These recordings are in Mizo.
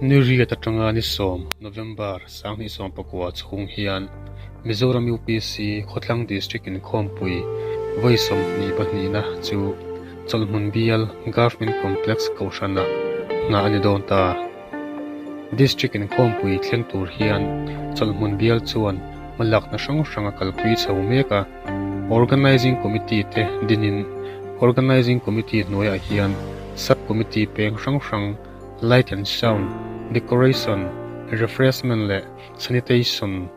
Ni riat atanga ni sawm, November, 2019 chhung hian Mizoram UPC Khawthlang District Inkhawmpui vawi 22na chu Chawlhhmun bial Government Complex Kohhranah nghah a ni dawn ta. District Inkhawmpui thleng tur hian Chawlhhmun bial chuan hmalakna hrang hrang a kalpui chho mek a. Organising Committee te dinin Organising Committee hnuaiah hian Sub Committee peng hrang hrang Light and Sound, Decoration, Refreshment leh Sanitation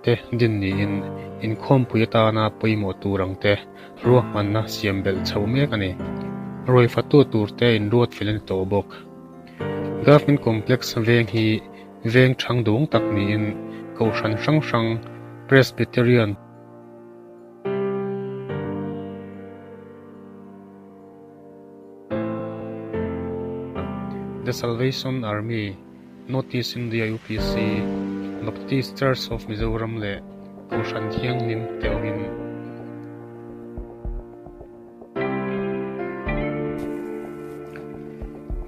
te din niin inkhawmpui atana pawimawh tur ang te ruahmanna siam belh chho mek a ni. Ruai fatu tur te inruat fel a ni tawh bawk. Government Complex veng hi veng thang duang tak niin Kohhran hrang hrang Presbyterian, The Salvation Army, North East India UPC, Baptist Church of Mizoram leh Kohhran Thianghlim te awmin.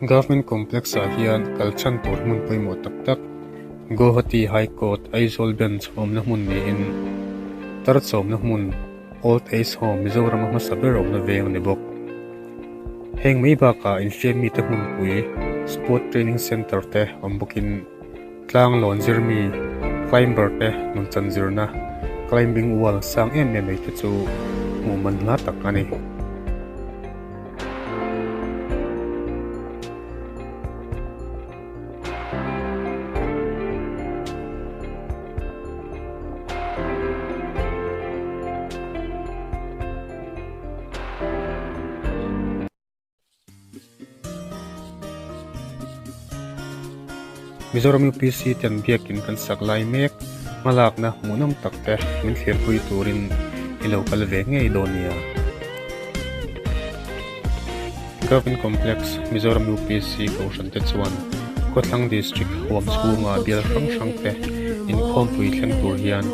Government Complex ah hian kal chhan tur hmun pawimawh tak tak Guwahati High Court Aizawl Bench awmna hmun niin tarchawmna hmun Old Age Home Mizoram a hmasa ber awmna veng a ni bawk. Heng mai bakah infiam mite hmunpui Sport Training Centre te awm bawkin tlang lawn zirmi climber te nunchan zirna climbing wall sang em em mai te chu hmuh man hla tak a ni. Mizoram UPC ten biakin kan sak lai mek hmalakna hmuhnawm tak te min thlirpui turin i lo kal ve ngei dawn nia. Government Complex, Mizoram UPC Kohhran te chuan Khawthlang District huam chhunga bial hrang hrang te inkhawmpui thleng tur hian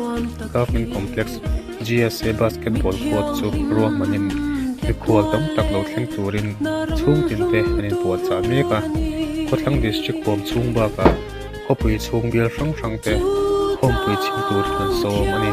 Government Complex GSA Basketball Court chu ruahmanin mikhual tam tak lo thleng turin chhungtin te an inpuahchah mek a. Khawthlang District huam chhung bakah khawpui chhung bial hrang hrang te khawmpui chhim turin an sawm a ni.